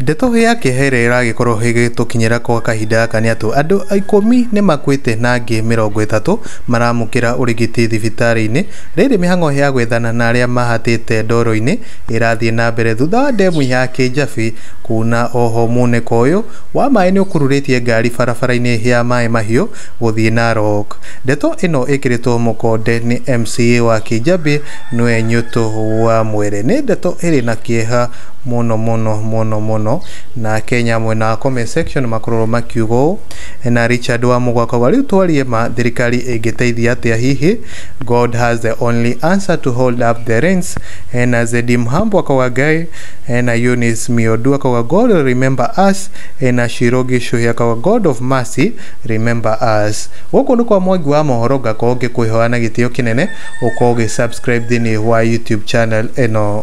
Ndeto ya kĩeha ĩrĩa ĩragĩkorwo ĩgĩtũkinyĩra kwa kahinda gaka nĩ atĩ andũ 10 nĩ makuĩte na angĩ 30 maramũkĩra ũrigiti thibitarĩ-inĩ. Rĩrĩ mĩhang'o ya gwethana na arĩa mahatĩte ndoro-inĩ ĩrathiĩ na mbere thutha wa ndemu ya Kĩnjabi kuna. Oho munĩko ũyũ wa maĩ nĩ ũkururĩtie ngari barabara-inĩ ya Maĩ Mahiũ gũthiĩ Narok. Ndeto ĩno ĩkĩrĩtwo mũkonde nĩ MCA wa Kĩnjabi, nĩwe Nyũtũ wa Mwere. Nĩ ndeto ĩrĩ na kĩeha mũno mũno mũno mũno, na Kenya mwena wa comment section makorwo makiuga ũũ, na Richard wa Mũgwaka wa rĩu twarie ma, thirikari ĩngĩteithia atĩa hihi? God has the only answer to hold up the reins. Na Zedi Mhambo akauga Ngai, na Eunice Miodu akauga God remember us, na Shirogi Shuhi akauga God of mercy remember us. Gũkũ nĩ kwa Mwangi wa Mohoro, ngakorwo ngĩkwĩhoya na gĩtĩo kĩnene ũkorwo ũgĩ subscribe thĩinĩ wa YouTube channel ĩno.